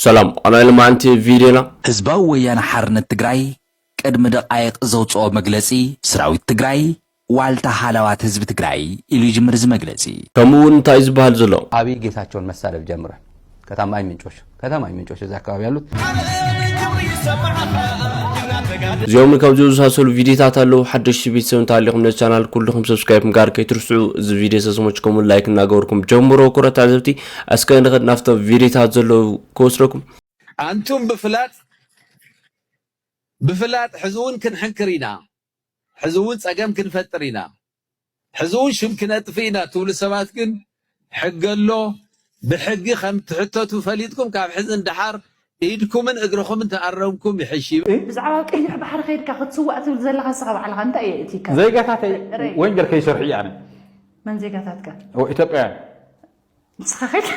ሰላም ኣናይ ልማንቲ ቪድዮና። ህዝባዊ ወያነ ሓርነት ትግራይ ቅድሚ ደቓይቕ ዘውፅኦ መግለፂ፣ ሰራዊት ትግራይ ዋልታ ሃለዋት ህዝቢ ትግራይ ኢሉ ይጅምር እዚ መግለፂ። ከምኡ እውን እንታይ ዝበሃል ዘሎ? አብይ ጌታቸውን መሳደብ ጀምሯል። ከታማኝ ምንጮች ከታማኝ ምንጮች እዚ አካባቢ ያሉት እዚኦም ካብዚ ዝመሳሰሉ ቪዲዮታት ኣለዉ። ሓደሽቲ ቤተሰብ እንተሃሊኹም ነዚ ቻናል ኩልኹም ሰብስክራይብ ምግባር ከይትርስዑ። እዚ ቪዲዮ ሰስሞች ከሙን ላይክ እናገበርኩም ጀምሮ። ኩረት ተዓዘብቲ እስከ ንኸድ ናፍቶም ቪዲዮታት ዘለዉ ክወስደኩም። ኣንቱም ብፍላጥ ብፍላጥ ሕዚ እውን ክንሕንክር ኢና፣ ሕዚ እውን ፀገም ክንፈጥር ኢና፣ ሕዚ እውን ሽም ክነጥፍእ ኢና ትብሉ ሰባት ግን ሕጊ ኣሎ። ብሕጊ ከም ትሕተቱ ፈሊጥኩም ካብ ሕዚ ንደሓር ኢድኩምን እግርኹምን ተኣረምኩም ይሕሽ። ብዛዕባ ቀይሕ ባሕሪ ከይድካ ክትስዋእ ትብል ዘለኻ ንስኻ ባዕልኻ እንታይ እየ እቲካ? ዜጋታተይ ረ- ወንጀል ከይሰርሑ እየ ኣነ መን ዜጋታትካ? ኢትዮጵያውያን ንስኻ ከይድ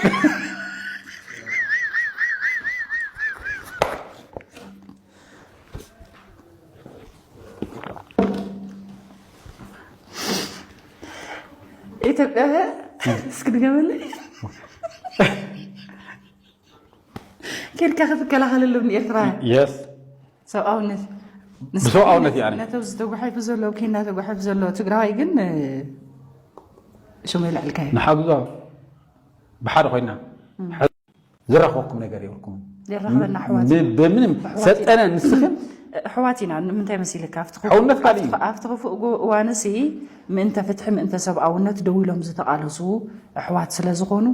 ኢትዮጵያ እስኪ ድገመለይ። ከይድካ ክትከላኸለሎም ንኤርትራ የስ ሰብኣውነት ብሰብኣውነት እያ። ነቶም ዝተጓሒፉ ዘለዉ ኬንዳ ተጓሒፉ ዘሎ ትግራዋይ ግን ሽሙ የልዕልካዮ። ንሓግዞ ብሓደ ኮይና ዝረኸብኩም ነገር የብልኩም የራኽበና ኣሕዋት ብ- ብምንም ሰጠነ ንስኽን ኣሕዋት ኢና ንምንታይ መሲልካ ኣብቲ ክፉእ- ሕውነት ካልእ እዩ። ኣብቲ ክፉእ እዋንሲ ምእንተ ፍትሒ ምእንተ ሰብኣውነት ደው ኢሎም ዝተቃለሱ ኣሕዋት ስለ ዝኾኑ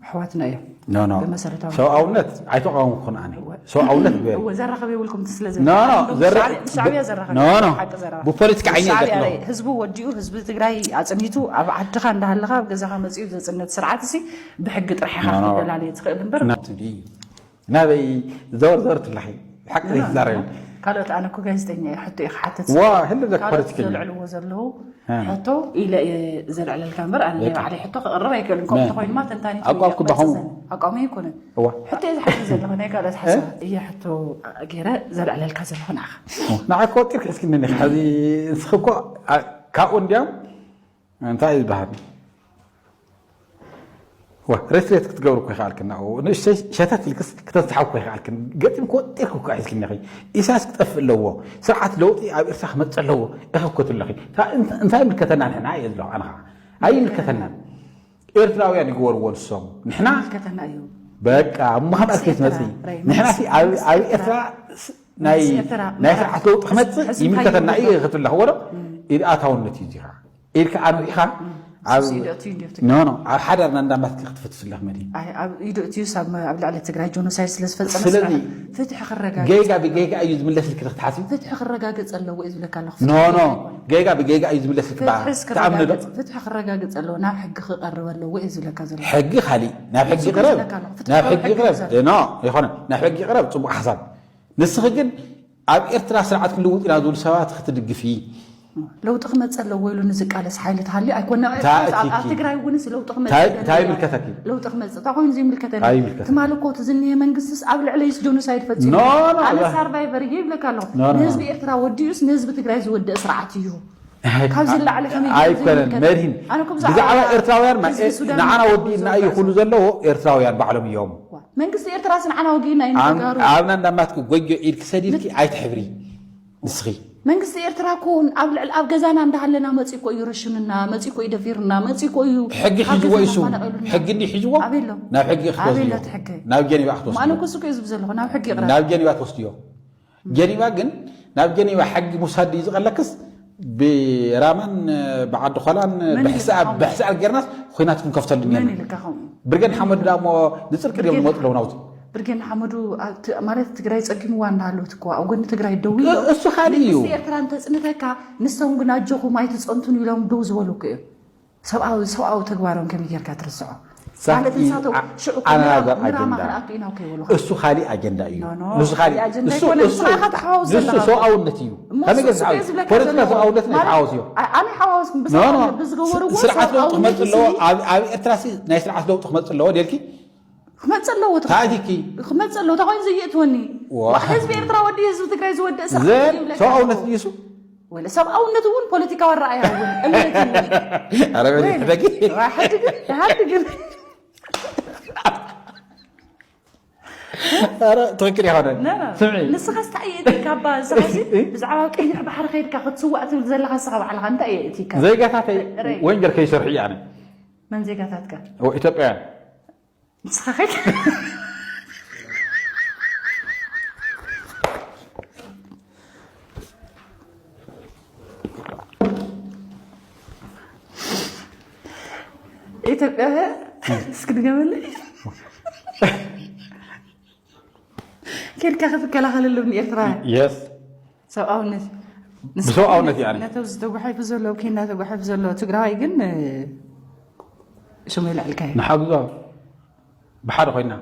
ኣሕዋትና እዮም። ኖ ኖ ብመሰረታዊ ሰብኣውነት ኣይተቃወምኩን ኣነ ሰብኣውነት ግበር እወ ዘራኸብ የብልኩም ስለ ኖ ኖ ዘረ- ብሻዕብያ ዘራኸብ ኖ ኖ ሓቂ ዘራኸብ ብፖለቲካ ዓይነ ሻዕብያ ዘጥሎ ህዝቡ ወዲኡ ህዝቢ ትግራይ ኣፅኒቱ ኣብ ዓድኻ እንዳሃለኻ ኣብ ገዛኻ መፂኡ ዘፅነት ስርዓት ሲ ብሕጊ ጥራሕ ኢኻ ኖ ኖ ክትደላለ ትኽእል እምበር ናትዲ ናበይ ዘወር ዘወር ትላኺ ሓቂ ዘይትዛረቢ ካልኦት ኣነ እኮ ጋዜጠኛ እየ ሕቶ እየ ክሓትት ዋ ህልም ዘካ ካልኦት ፖለቲከኛ ዘልዕልዎ ዘለዉ እ። ሕቶ ኢለ እየ ዘልዕለልካ እምበር ኣነ ናይ በቃ። ባዕለይ ሕቶ ክቕርብ ኣይክእልን ከምኡ መ- ተኾይኑማ ተንታኒት ኣቋም እየ ክባኸሙ። ክመጽእ ዘን- ኣቋመይ ኣይኮነን እዋ ሕቶ እየ ዝሓትት ዘለኹ ናይ ካልኦት ሓሳብ እየ ሕቶ ገይረ ዘልዕለልካ ዘለኹ ንዓኻ ንዓይ ክወጢር ክሕዝክኒ ሕዚ ንስኺ እኮ ኣ- ካብኡ እንዲያም እንታይ እዩ ዝበሃል ዋ፣ ሬትሬት ክትገብሩ እኮ ይኸኣልክን ናብኡ ንእሽተይ ሸተት ኢልክስ ክተንስሓው እኮ ይኸኣልክን ገጢም ክወጢርክ እኮ ሒዝክኒ ኢኺ ኢሳያስ ክጠፍእ ኣለዎ ስርዓት ለውጢ ኣብ ኤርትራ ክመፅእ ኣለዎ ኢኺ እኮ ትብለኺ እንታይ ይምልከተና ንሕና እየ ዝብለኹ ኣነ ከዓ ኣይምልከተናን ኤርትራውያን ይግበርዎ ንሶም ንሕና ከተና እዩ በቃ እሞ ካብ ኣስኬት መፅእ ንሕና ኣብ ኤርትራ ናይ ስርዓት ለውጢ ክመፅእ ይምልከተና እዩ ክትብላ ክወዶ ኢድ ኣታውነት እዩ እዚኻ ኢልካ ኣነ ኢኻ ኣብ ሓዳርና እንዳማትኪ ክትፈትስ ኣለኽ መዲ ኢዶእትዩስ ኣብ ልዕሊ ትግራይ ጆኖሳይድ ስለዝፈፀመ ስለዚ ፍትሒ ክረጋገፅ ጌጋ ብጌጋ እዩ ዝምለስልኪ ክትሓስቢ ፍትሒ ክረጋገፅ ኣለዎ እዩ ዝብለካ ኣለኹ ኖ ኖ ጌጋ ብጌጋ እዩ ዝምለስልኪ በዓ ትኣምኒ ዶ ፍትሒ ክረጋገፅ ኣለዎ ናብ ሕጊ ክቐርብ ኣለዎ እዩ ዝብለካ ዘሎ ሕጊ ካሊእ ናብ ሕጊ ቅረብ ናብ ሕጊ ቅረብ ኖ ይኮነ ናብ ሕጊ ቅረብ ፅቡቅ ሓሳብ ንስኺ ግን ኣብ ኤርትራ ስርዓት ክንልውጥ ኢና ዝብሉ ሰባት ክትድግፊ ለውጢ ክመፅእ ኣለዎ ኢሉ ንዝቃለስ ሓይሊ ተሃልዩ ኣይኮነ ኣብ ትግራይ እውን ለውጢ ክመፅእ እንታይ ይምልከተኪ ለውጢ ክመፅእ እንታይ ኮይኑ ዘይምልከተኒ ትማሊ እኮ እቲ ዝኒሀ መንግስትስ ኣብ ልዕለይስ ጆኖሳይድ ፈፂሙ ኣነ ሳርቫይቨር እየ ይብለካ ኣለኹ ንህዝቢ ኤርትራ ወዲኡስ ንህዝቢ ትግራይ ዝወደእ ስርዓት እዩ ካብዚ ላዕሊ ከመይ ኣይኮነን መድሂን ብዛዕባ ኤርትራውያን ንዓና ወዲእና እዩ ኩሉ ዘለዎ ኤርትራውያን ባዕሎም እዮም መንግስቲ ኤርትራ ስንዓና ወጊእና እዩ ተጋሩ ኣብና እንዳማትኩ ጎጆ ኢድ ክሰዲድኪ ኣይትሕብሪ ንስኺ መንግስቲ ኤርትራ እኮ ኣብ ልዕሊ ኣብ ገዛና እንዳሃለና መፂ እኮ እዩ ረሽንና መፂ እኮ እዩ ደፊርና መፂ እኮ እዩ ሕጊ ሒዝዎ ይሱ ሕጊ እንዲ ሒዝዎ ኣበሎ ናብ ሕጊ ኣበሎ ክትወስድዎ ሕጊ ናብ ጀኔቫ ክትወስድዎ ማነ ኩሱ እኮ እዩ ዝብል ዘለኹ ናብ ሕጊ ይቕረብ ናብ ጀኔቫ ትወስድዮ ጀኒቫ ግን ናብ ጀኒቫ ሕጊ ምውሳድ ድዩ ዝቐለክስ ብራማን ብዓዲ ኾላን ብሕሳብ ብሕሳብ ጌርናስ ኹናት ክንከፍተሉ መን እኒአና ኢልካ ከምኡ ብርጌድ ሓመዱ ዳሞ ንፅርቂ ድዮም ዝመፁ ኣለዉ ናውቲ ብርጌድ ሓመዱ ኣብቲ- ማለት ትግራይ ፀጊምዋ እንዳሃለወት እኮ ኣብ ጎኒ ትግራይ ደው ኢሎም እሱ ካልእ እዩ መንግስቲ ኤርትራ እንተፅንተካ ንሶም ግን ኣጆኹም ኣይትፀንቱን ኢሎም ደው ዝበሉ እኮ እዮም ሰብኣዊ ሰብኣዊ ተግባሮም ከመይ ጌርካ ትርስዖ ሳኪ ማለት ንሳቶም ዓ- ሽዑ ኣናዘር ምራማ ኣጀንዳ። ክንኣቱ ኢና እኮ ይበሉኻ እሱ ካሊእ ኣጀንዳ እዩ ኖ፣ ኖ፣ ንሱ ካሊእ ኣጀንዳ እሱ ኣይኮነን። እሱ ንስኻ ኢኻ ትሓዋውስ ንሱ ዘለኻ። ሰብኣውነት እዩ እሞ ከመይ እሱ ገዛ እየ ዝብለካ ፖለቲካ ዘለኹ። ሰብኣውነት ናይ ማለት ሓዋውስ እዩ ኣ- ኣነ ሓዋውስ ምስ ኖ ኖ ኣነ ብዝገበርዎ ስርዓት ለውጢ ሰብኣውነት ክመፅእ ኣለዎ እዚ ኣብ ኣብ ኤርትራ ሲ ናይ ስርዓት ለውጢ ክመፅእ ኣለዎ ደልኪ ክመፅእ ኣለዎ ተኸ- ታእቲኪ ክመፅእ ኣለዎ ተኾይኑ ዝይእትወኒ ዋ። ህዝቢ ኤርትራ ወዲ ህዝቢ ትግራይ ዝወደእ ስርዓት ዘን እዩ ይብለካ ሰብኣውነት ዘለኹ። ድዩሱ ወለ ሰብኣውነት እውን ፖለቲካዊ ኣረኣያ እውን እምነት እውን ኣረ በል ወይ- ሕደጊ ዋ፣ ሓድግን ሓድግን ኧረ ትኽክል ይኾነ። ነ፣ ነ። ስምዒ ንስኻስ እንታይ እየ እቲካ እባ? ንስኻሲ ብዛዕባ ቀይሕ ባሕሪ ከይድካ ክትስዋእ ትብል ዘለኻ ንስኻ ባዕልኻ እንታይ እየ እቲካ? ዜጋታተይ ረይ። ወንጀል ከይሰርሑ እየ ኣነ። መን ዜጋታትካ? ኢትዮጵያውያን ንስኻ ከይድ ኢትዮጵያ እስኪ ድገመለይ። ከይድካ ክትከላኸለሎም ንኤርትራ የስ ሰብኣውነት ብሰብኣውነት እያ። ነቶም ዝተጓሒፉ ዘሎ ኬንያ ተጓሒፉ ዘሎ ትግራዋይ ግን ሽሙ ይልዕልካ እዩ። ንሓግዞ ብሓደ ኮይና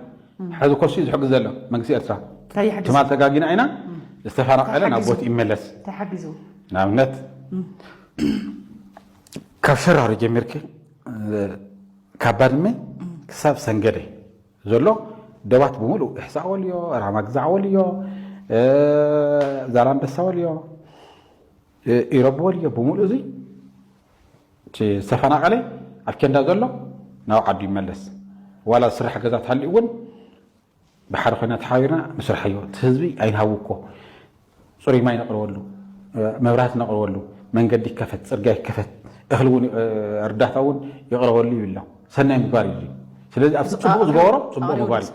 ሕዚ ኮርሲ ዝሕግዝ ዘሎ መንግስቲ ኤርትራ እንታይ ይሕግዝ? ትማል ተጋጊና ኢና ዝተፈናቀለ ናብ ተሓጊዙ። ቦት ይመለስ ተሓጊዙ ንኣብነት ካብ ሸራሮ ጀሚርክ ካብ ባድመ ክሳብ ሰንገደ ዘሎ ደባት ብምሉእ ኢሕሳእ ወልዮ ራማ ግዛዕ ወልዮ ዛላንበሳ ወልዮ ኢሮብ ወልዮ ብምሉእ እዚ ዝተፈናቀለ ኣብ ኬንዳ ዘሎ ናብ ዓዱ ይመለስ ዋላ ዝስራሕ ገዛ ተሃልዩ እውን ብሓደ ኮይና ተሓቢርና ንስርሓዮ እቲ ህዝቢ ኣይንሃቡ እኮ ፅሩይ ማይ ነቅርበሉ መብራህቲ ነቅርበሉ መንገዲ ይከፈት ፅርግያ ይከፈት እኽሊ እውን እርዳታ እውን ይቅረበሉ ይብሎ ሰናይ ምግባር እዩ ስለዚ ኣብቲ ፅቡቅ ዝገበሮ ፅቡቅ ምግባር እዩ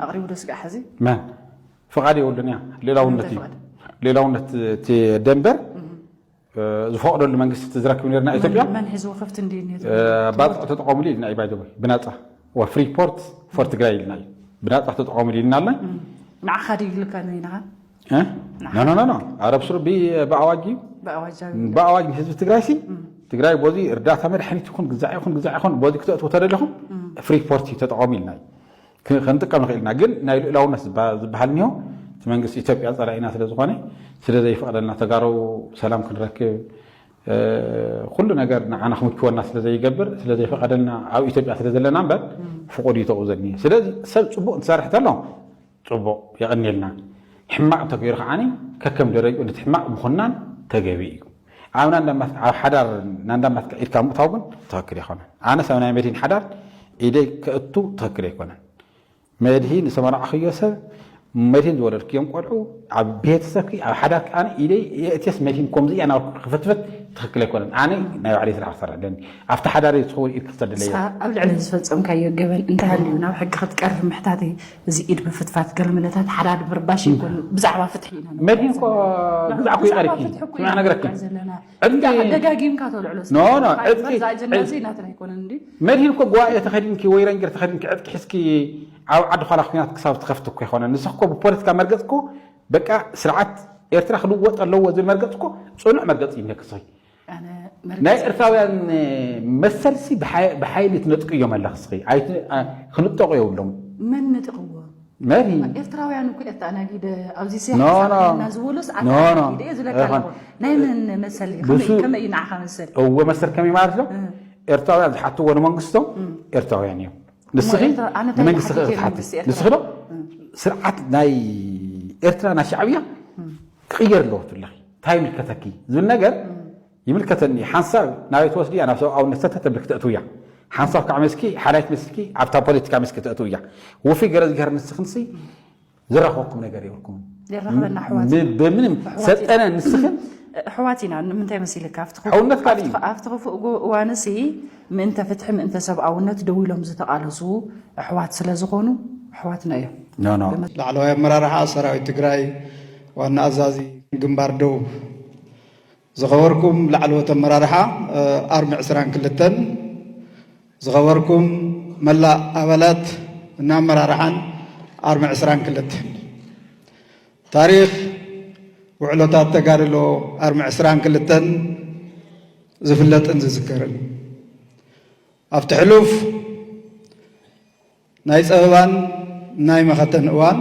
ኣቅሪቡ ዶ ስጋዕ ሕዚ መን ፍቃድ የብሉን እያ ሌላውነት እዩ ሌላውነት እቲ ደንበር ዝፈቅደሉ መንግስቲ ዝረክብ ነርና ኢትዮጵያ መን ሒዝዎ ከፍቲ እንዲ ባፅዕ ተጠቀሙሉ ኢልና እዩ ባይዘወይ ብናፃ ፍሪ ፖርት ፎር ትግራይ ኢልና እዩ ብናፃ ተጠቀሙሉ ኢልና ኣለና ንዓኻ ድዩ ኢልካ ነይናኻ ኖ ኖ ኖ ኣረብ ስሩ ብኣዋጅ እዩ ብኣዋጃዊ ብኣዋጅ ንህዝቢ ትግራይ ሲ ትግራይ በዚ እርዳታ መድሓኒት ይኹን ግዛዕ ይኹን ግዛዕ ይኹን በዚ ክተእትዎ ተደለኹም ፍሪ ፖርት እዩ ተጠቀሙ ኢልና እዩ ክ- ክንጥቀም ንኽእል ኢና ግን ናይ ልኡላውነት ዝባ- ዝበሃል እኒሆ እቲ መንግስቲ ኢትዮጵያ ፀላኢና ስለ ዝኾነ ስለ ዘይፈቕደልና ተጋሩ ሰላም ክንረክብ እ፣ ኩሉ ነገር ንዓና ክምችወና ስለ ዘይገብር ስለ ዘይፈቐደልና ኣብ ኢትዮጵያ ስለ ዘለና እምበር ፍቑድ እዩ ተቑዘኒ ስለዚ ሰብ ፅቡቅ እንትሰርሕ ተሎ ፅቡቅ የቐኒልና ሕማቅ እንተገይሩ ከዓኒ ከከም ደረጅኡ ነቲ ሕማቅ ምኹናን ተገቢ እዩ ኣብና እንዳማት- ኣብ ሓዳር ናንዳማትካ ኢድካ ምእታው ግን ትኽክል ኣይኮነን ኣነስ ኣብ ናይ መድሂን ሓዳር ኢደይ ከእቱ ትኽክል ኣይኮነን መድሂን ዝተመራዕኽዮ ሰብ መድሂን ዝወለድክዮም ቆልዑ ኣብ ቤተሰብኪ ኣብ ሓዳርኪ ኣነ ኢደይ የእትየስ መድሂን ከምዚ እያ ናብርኩ ክፍትፍት ትኽክል ኣይኮነን ኣነ ናይ ባዕለይ ስራሕ ክሰርሕ ኣለኒ ኣብቲ ሓዳረይ ዝኸውን ኢድ ክሰደለዮ ንስኻ ኣብ ልዕሊ ዝፈፀምካዮ ገበን እንተሃልዩ ናብ ሕጊ ክትቀርብ ምሕታተይ እዚ ኢድ ምፍትፋት ገለመለታት ሓዳር ምርባሽ ይኮን ብዛዕባ ፍትሒ ኢና ንብል መድሂን እኮ ዘለና። ግዛዕ እኮ ብዛዕባ ይቐርኪ ፍትሒ እኮ ስምዕ ነገረኪ ይዛረብ ዘለና ዕጥቂ- ደጋጊምካ ተልዕሎ ኖ፣ ኖ፣ ዕጥቂ- እዛ ኣጀንዳ እዚ ናትና ኣይኮነን እንዲ መድሂን እኮ ጉባኤ ተኸዲንኪ ወይ ረንጀር ተኸዲንኪ ዕጥቂ ሒዝኪ ኣብ ዓዲ ኳላ ኩናት ክሳብ ትኸፍቲ እኮ ይኮነ ንስኽ እኮ ብፖለቲካ መርገፅ እኮ በቃ ስርዓት ኤርትራ ክልወጥ ኣለዎ ዝብል መርገፅ እኮ ፅኑዕ መርገፂ እዩ ነክስኺ ኣነ ናይ መርገፂ ኤርትራውያን መሰልሲ ብሓይ- ብሓይሊ ትነጥቅዮም ኣለኽስኺ ኣይት- ኣ- ክንጠቑ የብሎም መን ነጥቕዎ መድሂ ኤርትራውያን እኮ እየ ኣተኣናጊደ ኣብዚ ኖ፣ ኖ። ሲያና ዝበሉስ ኖ፣ ኖ። ኣተኣናጊደ እየ ዝለካ ኣይኮን። ኣለኹ ናይ መን መሰል እዩ? ብሱ- ከመይ- ከመይ እዩ ንዓኻ መሰል እወ መሰል ከመይ ማለት ነው ኤርትራውያን ዝሓትዎ ንመንግስቶም ኤርትራውያን እዮም ንስኺ ኤርትራ- ኣነ እንታይ ንመንግስቲ ዝሓትት ክትሓቲ መንግስቲ ኤርትራ? ንስኺ ዶ ስርዓት ናይ ኤርትራ ናይ ሻዕብያ ክቅየር ኣለዎ ትብለኺ እንታይ ይምልከተኪ ዝብል ነገር ይምልከተኒ ሓንሳብ ናበይ ትወስድያ ናብ ሰብኣውነት ሰተተ ብልክ ተእትውያ ሓንሳብ ከዓ መስኪ ሓላይት መስኪ ኣብታ ፖለቲካ መስኪ ተእትውያ ውፊ ገረ ዝገር ንስኽንሲ ዝረኸብኩም ነገር የብልኩም የራኽበና ኣሕዋት። ብ- ብምንም ኣሕዋት ሰልጠነ ንስኽን ኣሕዋት ኢና ንምንታይ መሲልካ ኣብቲ ክፉእ- ሕውነት ካልእ እዩ። ኣብቲ ክፉእ እዋንሲ ምእንተ ፍትሒ ምእንተ ሰብኣውነት ደው ኢሎም ዝተቃለሱ ኣሕዋት ስለ ዝኾኑ ኣሕዋትና እዮም ኖ ኖ ላዕለዋይ ኣመራርሓ ሰራዊት ትግራይ ዋና ኣዛዚ ግንባር ደቡብ ዝኸበርኩም ላዕለዎት ኣመራርሓ ኣርሚ ዕስራን ክልተን ዝኸበርኩም መላእ ኣባላት እና ኣመራርሓን ኣርሚ ዕስራን ክልተን ታሪኽ ውዕሎታት ተጋድሎ ኣርሚ ዕስራን ክልተን ዝፍለጥን ዝዝከርን ኣብቲ ሕሉፍ ናይ ፀበባን ናይ መኸተን እዋን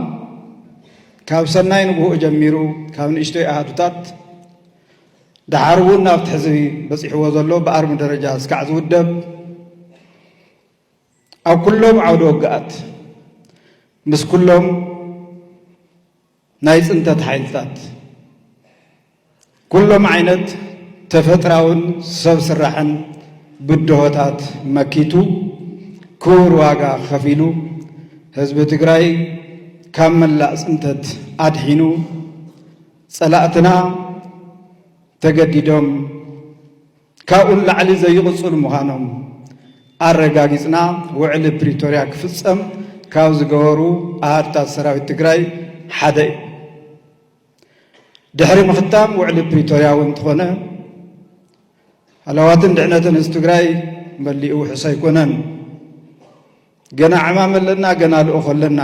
ካብ ሰናይ ንግሆኡ ጀሚሩ ካብ ንእሽቶይ ኣሃዱታት ደሓር እውን ናብቲ ሕዚ በፂሕዎ ዘሎ ብኣርሚ ደረጃ እስካዕ ዝውደብ ኣብ ኩሎም ዓውደ ውግኣት ምስ ኩሎም ናይ ፅንተት ሓይልታት ኩሎም ዓይነት ተፈጥራውን ሰብ ስራሕን ብድሆታት መኪቱ ክቡር ዋጋ ከፊሉ ህዝቢ ትግራይ ካብ መላእ ጽንተት ኣድሒኑ፣ ጸላእትና ተገዲዶም ካብኡ ንላዕሊ ዘይቕጽሉ ምዃኖም ኣረጋጊጽና፣ ውዕሊ ፕሪቶርያ ክፍጸም ካብ ዝገበሩ ኣሃድታት ሰራዊት ትግራይ ሓደ እዩ። ድሕሪ ምኽታም ውዕሊ ፕሪቶርያ እውን እንተኾነ፣ ሃለዋትን ድሕነትን ህዝቢ ትግራይ መሊኡ ውሑስ ኣይኮነን። ገና ዕማም ኣለና፣ ገና ልኡኽ ኣለና።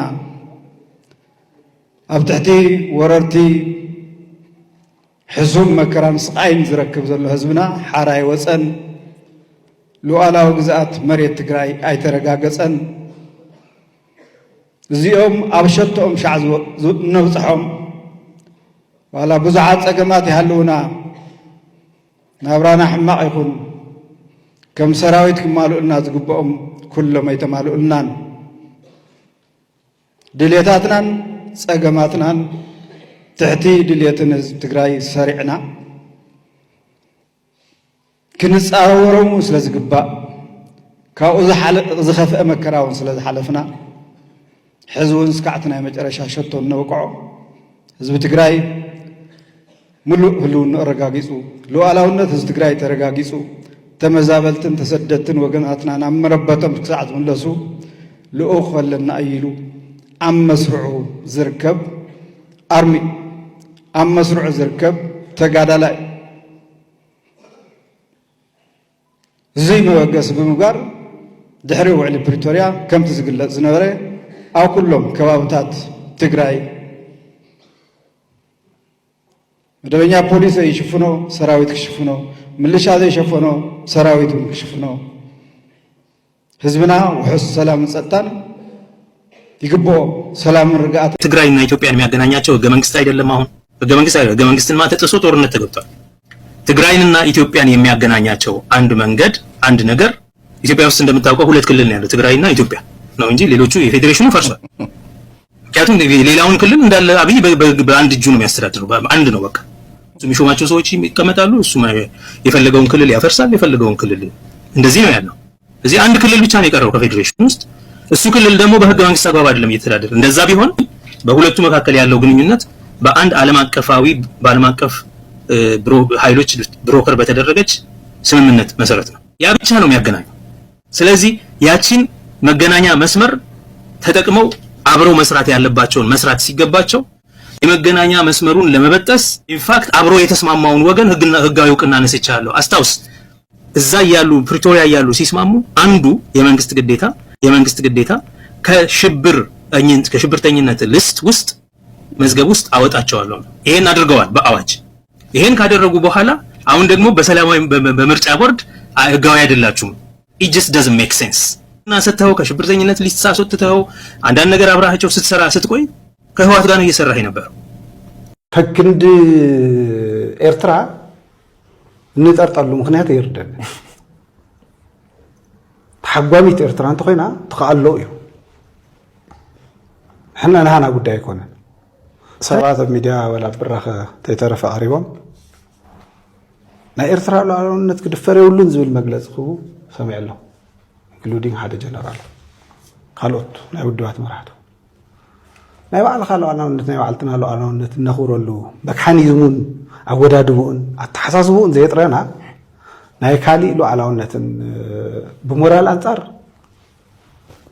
ኣብ ትሕቲ ወረርቲ ሕሱም መከራን ስቓይን ዝረክብ ዘሎ ህዝብና ሓራ ኣይወፀን። ሉዓላዊ ግዝኣት መሬት ትግራይ ኣይተረጋገፀን። እዚኦም ኣብ ሸቶኦም ሻዕ ዝወ-፣ ዝ-፣ እነብፅሖም፣ ዋላ ብዙሓት ፀገማት ይሃልዉና፣ ናብራና ሕማቕ ይኹን፣ ከም ሰራዊት ክማልኡልና ዝግብኦም ኩሎም ኣይተማልኡልናን። ድሌታትናን ጸገማትናን ትሕቲ ድሌትን ህዝቢ ትግራይ ሰሪዕና ክንጻወሮም እውን ስለ ዝግባእ፣ ካብኡ ዝሓለ-፣ ዝኸፍአ መከራ እውን ስለ ዝሓለፍና፣ ሕዚ እውን እስካዕ እቲ ናይ መጨረሻ ሸቶ እነበቅዖ። ህዝቢ ትግራይ ምሉእ ህልውና ኣረጋጊጹ፣ ሉዓላውነት ህዝቢ ትግራይ ተረጋጊጹ፣ ተመዛበልትን ተሰደድትን ወገናትና ናብ መረበቶም ክሳዕ ዝምለሱ ልኡኽ ኣለና እዩ ኢሉ ኣብ መስርዑ ዝርከብ ኣርሚ፣ ኣብ መስርዑ ዝርከብ ተጋዳላይ። እዙይ መበገሲ ብምግባር፣ ድሕሪ ውዕሊ ፕሪቶርያ ከምቲ ዝግለጽ ዝነበረ፣ ኣብ ኩሎም ከባብታት ትግራይ መደበኛ ፖሊስ ዘይሽፍኖ ሰራዊት ክሽፍኖ፣ ምልሻ ዘይሸፈኖ ሰራዊት እውን ክሽፍኖ፣ ህዝብና ውሑስ ሰላምን ጸጥታን ይግብኦ። ሰላምን ርግኣትን ትግራይና ኢትዮጵያን የሚያገናኛቸው ህገ መንግስት አይደለም። አሁን ህገ መንግስት አይደለም። ህገ መንግስትንማ ተጥሶ ጦርነት ተገብቷል። ትግራይንና ኢትዮጵያን የሚያገናኛቸው አንድ መንገድ፣ አንድ ነገር ኢትዮጵያ ውስጥ እንደምታውቀው ሁለት ክልል ነው ያለው፣ ትግራይና ኢትዮጵያ ነው እንጂ ሌሎቹ የፌዴሬሽኑ ፈርሷል። ምክንያቱም ሌላውን ክልል እንዳለ አብይ በ-፣ በ-፣ በአንድ እጁ ነው የሚያስተዳድረው። በ-፣ አንድ ነው በቃ። እሱ የሚሾማቸው ሰዎች ይቀመጣሉ። እሱ ማ-፣ የፈለገውን ክልል ያፈርሳል፣ የፈለገውን ክልል እንደዚህ ነው ያለው። እዚህ አንድ ክልል ብቻ ነው የቀረው ከፌዴሬሽን ውስጥ። እሱ ክልል ደግሞ በህገ መንግስት አግባብ አይደለም እየተዳደረ። እንደዛ ቢሆን በሁለቱ መካከል ያለው ግንኙነት በአንድ ዓለም አቀፋዊ፣ በዓለም አቀፍ፣ እ፣ ብሮ-፣ ኃይሎች ብሮከር በተደረገች ስምምነት መሰረት ነው። ያ ብቻ ነው የሚያገናኘው። ስለዚህ ያቺን መገናኛ መስመር ተጠቅመው አብረው መስራት ያለባቸውን መስራት ሲገባቸው የመገናኛ መስመሩን ለመበጠስ፣ ኢንፋክት አብሮ የተስማማውን ወገን ህግና፣ ህጋዊ እውቅና ነስቻለሁ። አስታውስ፣ እዛ እያሉ ፕሪቶሪያ እያሉ ሲስማሙ አንዱ የመንግስት ግዴታ፣ የመንግስት ግዴታ ከሽብር፣ ከሽብርተኝነት ሊስት ውስጥ፣ መዝገብ ውስጥ አወጣቸዋለሁ። ይሄን አድርገዋል በአዋጅ። ይሄን ካደረጉ በኋላ አሁን ደግሞ በሰላማዊ በ-፣ በ-፣ በምርጫ ቦርድ አ-፣ ህጋዊ አይደላችሁም። It just doesn't make sense። እና ሰጥተኸው ከሽብርተኝነት ሊስት አስወጥተኸው አንዳንድ ነገር አብራቸው ስትሰራ ስትቆይ ከህወሓት ጋር ነው እየሰራህ የነበረው። ከክንድ ኤርትራ እንጠርጠሉ ምኽንያት ይርደን። ተሓጓሚት ኤርትራ እንተኾይና ትኽኣሎ እዩ። ሕና ናሃና ጉዳይ ኣይኮነን። ሰባት ኣብ ሚድያ ወላ ብራኸ ተይተረፈ ቀሪቦም ናይ ኤርትራ ሉዓላውነት ክድፈር የብሉን ዝብል መግለጺ ክህቡ ሰሚዐ ኣለኹ። ኢንክሉዲንግ ሓደ ጀነራል፣ ካልኦት ናይ ውድባት መራሕቱ። ናይ ባዕልኻ ሉዓላውነት፣ ናይ ባዕልትና ሉዓላውነት እነኽብረሉ መካኒዝሙን ኣወዳድብኡን ኣተሓሳስብኡን ዘየጥረና ናይ ካሊእ ሉዓላውነትን ብሞራል ኣንጻር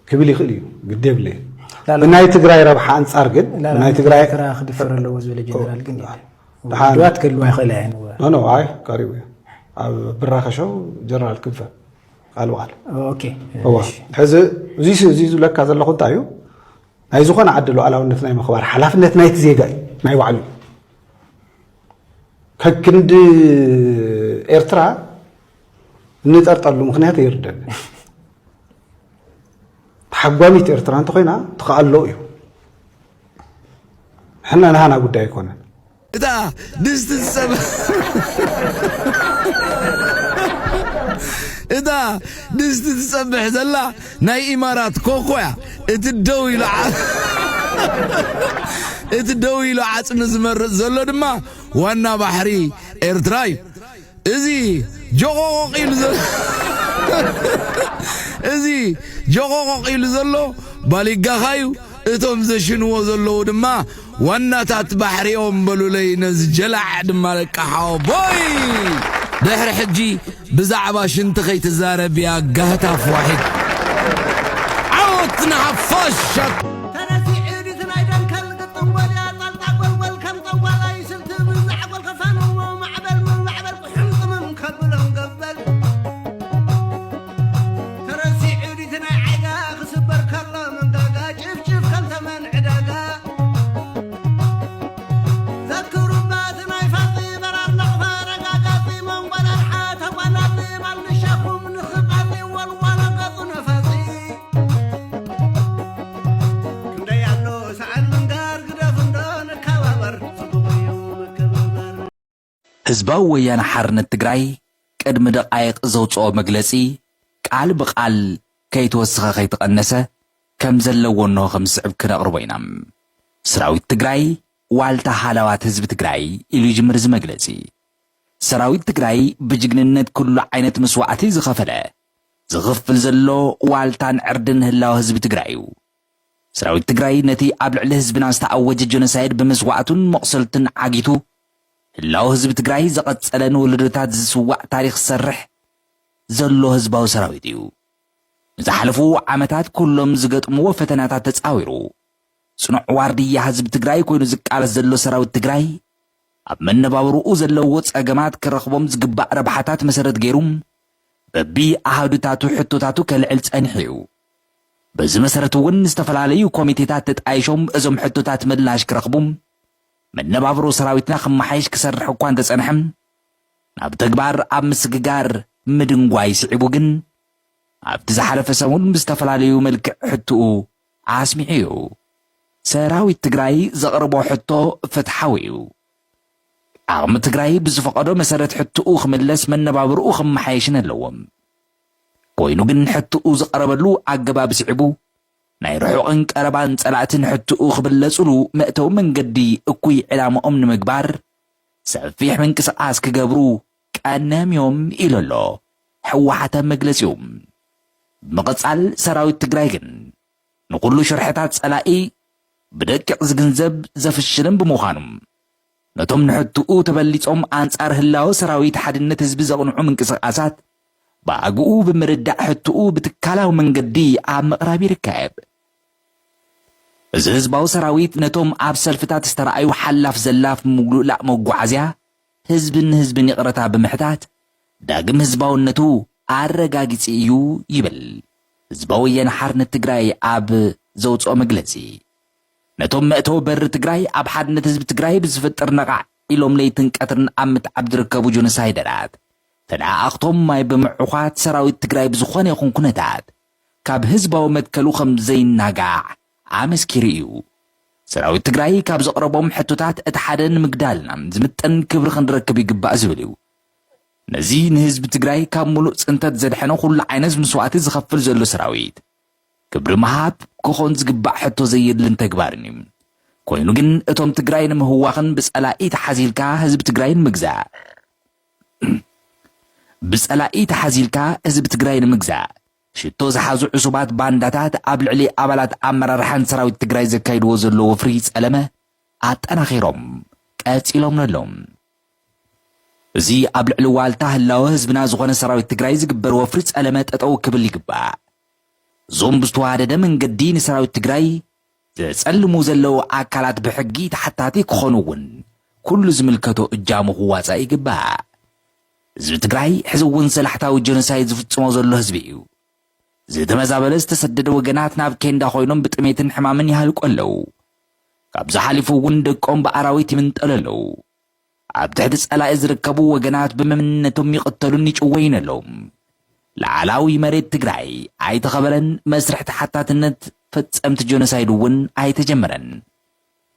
ክብል ይኽእል እዩ፣ ግዲ የብለይን። ላላ-፣ ብናይ ትግራይ ረብሓ ኣንጻር ግን፣ ላላ-፣ ብናይ ትግራይ ኤርትራ ክድፈር ኣለዎ ዝበለ ጀነራል ግን የለን። ደሓን። ውድባት ክህልዋ ይኽእላ እየን። ኖ፣ ኖ፣ ኣይ፣ ቀሪቡ እዩ። ኣብ ብራኸ ሾው ጀነራል ክንፈ ቃል ብቃል። ኦኬ። እዋ፣ እሺ። ሕዚ፣ እዚ ስ-፣ እዚ ዝብለካ ዘለኹ እንታይ እዩ? ናይ ዝኾነ ዓዲ ሉዓላውነት ናይ ምኽባር ሓላፍነት ናይቲ ዜጋ እዩ፣ ናይ ባዕሉ እዩ። ከክንዲ ኤርትራ እንጠርጠሉ ምኽንያት ይርደን። ተሓጓሚት ኤርትራ እንተኾይና ትኽኣሎ እዩ። ሕና ናሃና ጉዳይ ኣይኮነን። እታ ድስቲ ትጸብ-፣ እታ ድስቲ ትጸብሕ ዘላ ናይ ኢማራት ኮኾ እያ። እቲ ደው ኢሉ ዓ-፣ እቲ ደው ኢሉ ዓጽሚ ዝመርጽ ዘሎ ድማ ዋና ባሕሪ ኤርትራ እዩ። እዚ ጆቆቆቕ ኢሉ ዘሎ፣ እዚ ጆቆቆቕ ኢሉ ዘሎ ባሊጋኻ እዩ። እቶም ዘሽንዎ ዘለዉ ድማ ዋናታት ባሕሪኦም በሉለይ ነዚ ጀላዕ ድማ ለቃሓዎ ቦይ። ድሕሪ ሕጂ ብዛዕባ ሽንቲ ከይትዛረብ እያ ጋህታፍ ዋሒድ። ዓወት ንሓፋሽ! ተረሲዑ ድዩ እቲ ናይ ደንከል ግጥም ወድያ ጣልጣ ጎልጎል ከም ጠዋላይ ስልቲ ብዛዕጎል ከፋንዎ ማዕበል ማዕበል ቁሕምጥምም ከብሎም ገበል። ተረሲዑ ድዩ እቲ ናይ ዓይጋ ክስበር ከሎ መንጋጋ ጭፍጭፍ ከም ተመን ዕዳጋ። ዘክሩባ እቲ ናይ ፋጺ በራር ናቕፋ ረጋጋጺ መንጎል ኣርሓ ተጓናጺ ባልንሻኹም ንኽቓጺ ወልዋሎ ገጹ ነፋጺ። ክንደይ ኣሎ ሰዓል ምንጋር ግደፍ እንዶ ንከባበር ጽቡቕ እዩ ምክብባር። ህዝባዊ ወያነ ሓርነት ትግራይ ቅድሚ ደቓይቕ ዘውፅኦ መግለፂ ቃል ብቓል ከይተወሰኸ ከይተቐነሰ ከም ዘለዎ እንሆ ከም ዝስዕብ ክነቕርቦ ኢና። ሰራዊት ትግራይ ዋልታ ሃለዋት ህዝቢ ትግራይ ኢሉ ይጅምር እዚ መግለፂ። ሰራዊት ትግራይ ብጅግንነት ኩሉ ዓይነት መስዋዕቲ ዝኸፈለ፣ ዝኽፍል ዘሎ ዋልታን ዕርድን ህላወ ህዝቢ ትግራይ እዩ። ሰራዊት ትግራይ ነቲ ኣብ ልዕሊ ህዝብና ዝተኣወጀ ጀኖሳይድ ብመስዋእቱን መቑሰልቱን ዓጊቱ ህላወ ህዝቢ ትግራይ ዘቐጸለ ንወለዶታት ዝስዋእ ታሪኽ ዝሰርሕ ዘሎ ህዝባዊ ሰራዊት እዩ። ንዝሓለፉ ዓመታት ኩሎም ዝገጥምዎ ፈተናታት ተጻዊሩ ጽኑዕ ዋርድያ ህዝቢ ትግራይ ኮይኑ ዝቃለስ ዘሎ ሰራዊት ትግራይ ኣብ መነባብርኡ ዘለዎ ጸገማት ክረኽቦም ዝግባእ ረብሓታት መሰረት ገይሩ በቢ ኣሃዱታቱ ሕቶታቱ ከልዕል ጸኒሑ እዩ። በዚ መሰረት እውን ዝተፈላለዩ ኮሚቴታት ተጣይሾም እዞም ሕቶታት ምላሽ ክረኽቡ መነባብሮ ሰራዊትና ክመሓየሽ ክሰርሕ እኳ እንተጸንሐ ናብ ተግባር ኣብ ምስግጋር ምድንጓይ ስዒቡ ግን ኣብቲ ዝሓለፈ ሰሙን ብዝተፈላለዩ መልክዕ ሕትኡ ኣስሚዑ እዩ። ሰራዊት ትግራይ ዘቕርቦ ሕቶ ፍትሓዊ እዩ። ዓቕሚ ትግራይ ብዝፈቐዶ መሰረት ሕትኡ ክምለስ መነባብርኡ ክመሓየሽን ኣለዎም። ኮይኑ ግን ሕትኡ ዝቐረበሉ ኣገባብ ስዒቡ ናይ ርሑቕን ቀረባን ጸላእትን ሕትኡ ክብለጹሉ መእተዊ መንገዲ እኩይ ዕላምኦም ንምግባር ሰፊሕ ምንቅስቓስ ክገብሩ ቀነም እዮም ኢሉ ኣሎ ህወሓት ኣብ መግለጺኡ። ብምቕጻል ሰራዊት ትግራይ ግን ንኹሉ ሽርሕታት ጸላኢ ብደቂቕ ዝግንዘብ ዘፍሽልን ብምዃኑ ነቶም ንሕትኡ ተበሊጾም ኣንጻር ህላወ ሰራዊት ሓድነት ህዝቢ ዘቕንዑ ምንቅስቓሳት ብኣግኡ ብምርዳእ ሕትኡ ብትካላዊ መንገዲ ኣብ ምቕራብ ይርከብ። እዚ ህዝባዊ ሰራዊት ነቶም ኣብ ሰልፍታት ዝተረኣዩ ሓላፍ ዘላፍ ምሉእላእ መጓዓዝያ ህዝብን ንህዝብን ይቕረታ ብምሕታት ዳግም ህዝባውነቱ ኣረጋጊጺ እዩ ይብል ህዝባዊ ወያነ ሓርነት ትግራይ ኣብ ዘውፅኦ መግለፂ። ነቶም መእተዊ በሪ ትግራይ ኣብ ሓድነት ህዝቢ ትግራይ ብዝፍጥር ነቓዕ ኢሎም ለይትን ቀትርን ኣብ ምትዓብ ዝርከቡ ጆኖሳይደራት ተለኣኣኽቶም ማይ ብምዕዃት ሰራዊት ትግራይ ብዝኾነ ይኹን ኩነታት ካብ ህዝባዊ መትከሉ ከም ዘይናጋዕ ኣመስኪሩ እዩ። ሰራዊት ትግራይ ካብ ዘቕረቦም ሕቶታት እቲ ሓደ ንምግዳልና ዝምጥን ክብሪ ክንረክብ ይግባእ ዝብል እዩ። ነዚ ንህዝቢ ትግራይ ካብ ሙሉእ ፅንተት ዘድሐነ ኩሉ ዓይነት መስዋእቲ ዝኸፍል ዘሎ ሰራዊት ክብሪ ምሃብ ክኾን ዝግባእ ሕቶ ዘየድልን ተግባርን እዩ። ኮይኑ ግን እቶም ትግራይ ንምህዋኽን ብፀላኢ ተሓዚልካ ህዝቢ ትግራይ ንምግዛእ ብፀላኢ ተሓዚልካ ህዝቢ ትግራይ ንምግዛእ ሽቶ ዝሓዙ ዕሱባት ባንዳታት ኣብ ልዕሊ ኣባላት ኣመራርሓን ሰራዊት ትግራይ ዘካይድዎ ዘሎ ወፍሪ ጸለመ ኣጠናኺሮም ቀጺሎም ኣለዉ። እዚ ኣብ ልዕሊ ዋልታ ህላወ ህዝብና ዝኾነ ሰራዊት ትግራይ ዝግበር ወፍሪ ጸለመ ጠጠው ክብል ይግባእ። እዞም ብዝተዋደደ መንገዲ ንሰራዊት ትግራይ ዘጸልሙ ዘለዉ ኣካላት ብሕጊ ተሓታቲ ክኾኑ እውን ኩሉ ዝምልከቶ እጃሙ ክዋጻእ ይግባእ። ህዝቢ ትግራይ ሕዚ እውን ሰላሕታዊ ጀኖሳይድ ዝፍጽሞ ዘሎ ህዝቢ እዩ። ዝተመዛበለ ዝተሰደደ ወገናት ናብ ኬንዳ ኮይኖም ብጥሜትን ሕማምን ይሃልቁ ኣለዉ። ካብዚ ሓሊፉ እውን ደቆም ብኣራዊት ይምንጠሉ ኣለዉ። ኣብ ትሕቲ ጸላኢ ዝርከቡ ወገናት ብመንነቶም ይቕተሉን ይጭወዩን ኣለዉ። ላዕላዊ መሬት ትግራይ ኣይተኸበረን፣ መስርሕ ተሓታትነት ፈጸምቲ ጀኖሳይድ እውን ኣይተጀመረን።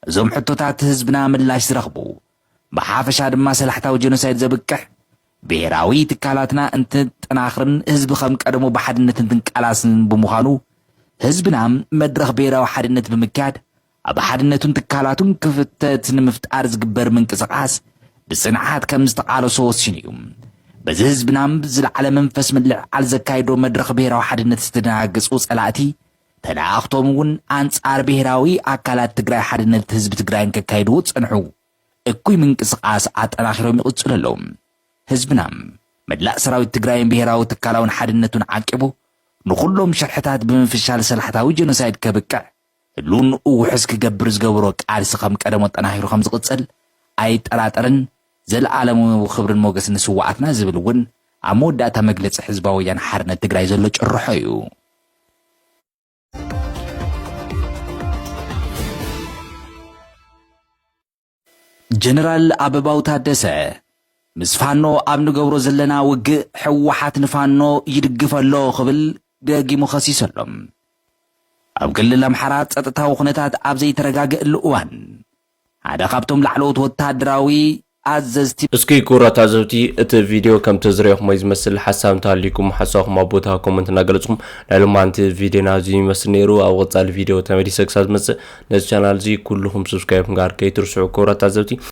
እዞም ሕቶታት ህዝብና ምላሽ ዝረኽቡ፣ ብሓፈሻ ድማ ሰላሕታዊ ጀኖሳይድ ዘብቅሕ ብሄራዊ ትካላትና እንትጠናኽርን ህዝቢ ከም ቀደሙ ብሓድነት እንትንቀላስን ብምዃኑ ህዝብና መድረኽ ብሄራዊ ሓድነት ብምክያድ ኣብ ሓድነቱን ትካላቱን ክፍተት ንምፍጣር ዝግበር ምንቅስቓስ ብጽንዓት ከም ዝተቓለሶ ወሲኑ እዩ። በዚ ህዝብና ብዝለዓለ መንፈስ ምልዕዓል ዘካየዶ መድረኽ ብሄራዊ ሓድነት ዝተደናገጹ ጸላእቲ ተለኣኽቶም እውን ኣንጻር ብሄራዊ ኣካላት ትግራይ ሓድነት ህዝቢ ትግራይን ከካይድዎ ዝጸንሑ እኩይ ምንቅስቃስ ኣጠናኺሮም ይቕጽሉ ኣለዉ። ህዝብና መላእ ሰራዊት ትግራይን ብሄራዊ ትካላውን ሓድነቱን ዓቂቡ ንኹሎም ሽርሕታት ብምፍሻል ሰላሕታዊ ጀኖሳይድ ከብቅዕ ህልውንኡ ውሑስ ክገብር ዝገብሮ ቃልሲ ከም ቀደሞ ኣጠናኺሩ ከም ዝቕጽል ኣይጠራጠርን። ዘለኣለማዊ ክብርን ሞገስን ንስዋኣትና ዝብል እውን ኣብ መወዳእታ መግለጺ ህዝባዊ ወያነ ሓርነት ትግራይ ዘሎ ጭርሖ እዩ። ጀነራል ኣበባው ታደሰ ምስ ፋኖ ኣብ ንገብሮ ዘለና ውግእ ህወሓት ንፋኖ ይድግፍ ኣሎ ክብል ደጊሙ ከሲሱ ኣሎ። ኣብ ክልል ኣምሓራ ጸጥታዊ ኩነታት ኣብ ዘይተረጋገእሉ እዋን ሓደ ካብቶም ላዕለዎት ወታደራዊ ኣዘዝቲ እስኪ ክቡራት ታዘብቲ፣ እቲ ቪድዮ ከምቲ ዝረኣኹሞ ዝመስል ሓሳብ እንተሃልዩኩም ሓሳብኩም ኣብ ቦታ ኮመንት እናገለጽኩም ናይ ሎማንቲ ቪድዮና እዚ ይመስል ነይሩ። ኣብ ቀጻሊ ቪድዮ ተመሊሰ ክሳብ ዝመጽእ ነዚ ቻናል እዚ ኩልኹም ሰብስክራይብ ምግባር ከይትርስዑ ክቡራት ታዘብቲ።